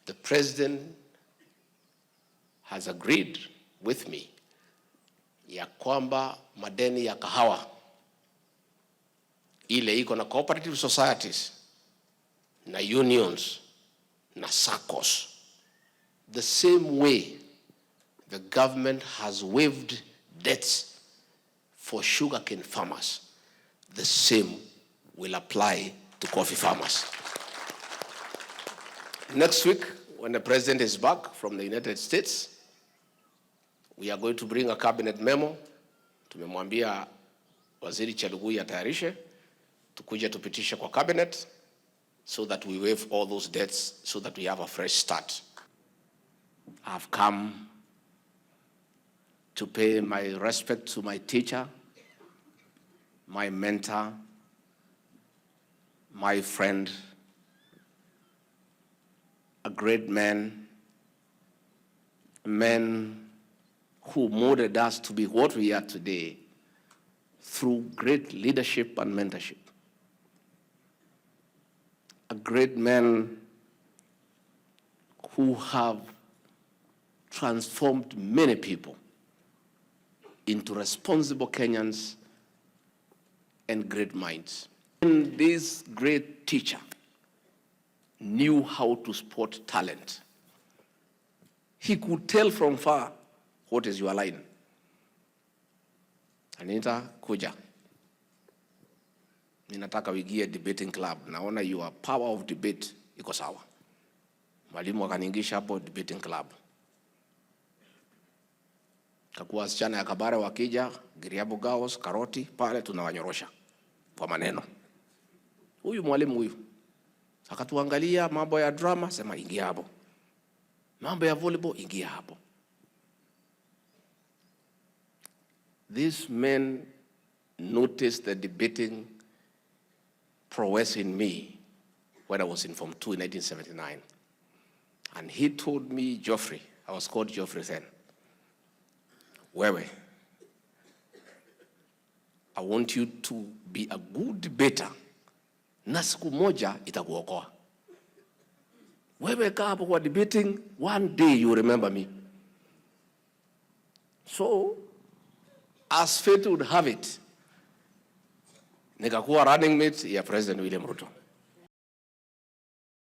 The president has agreed with me ya kwamba madeni ya kahawa ile iko na cooperative societies na unions na SACCOs, the same way the government has waived debts for sugarcane farmers, the same will apply to coffee farmers. Next week, when the president is back from the United States, we are going to bring a cabinet memo. Tumemwambia Waziri Chelugui atayarishe, tukuje tupitishe kwa cabinet so that we waive all those debts so that we have a fresh start. I've come to pay my respect to my teacher, my mentor, my friend, a great man, a man who molded us to be what we are today through great leadership and mentorship. A great man who have transformed many people into responsible Kenyans and great minds. And this great teacher knew how to spot talent. He could tell from far what is your line. Anita, kuja. Ninataka uingie debating club. Naona your power of debate iko sawa. Mwalimu akaniingisha hapo debating club. Kakuwa wasichana ya Kabare wakija, Giriabu Girls, Karoti, pale tunawanyorosha kwa maneno. Huyu mwalimu huyu akatuangalia mambo ya drama, sema ingia hapo. Mambo ya volleyball, ingia hapo. These men noticed the debating prowess in me when I was in Form 2 in 1979. And he told me, Geoffrey, I was called Geoffrey then, wewe, I want you to be a good debater na siku moja itakuokoa. Wewe kaa hapo kwa debating, one day you remember me. So, as fate would have it, nikakuwa running mate ya President William Ruto.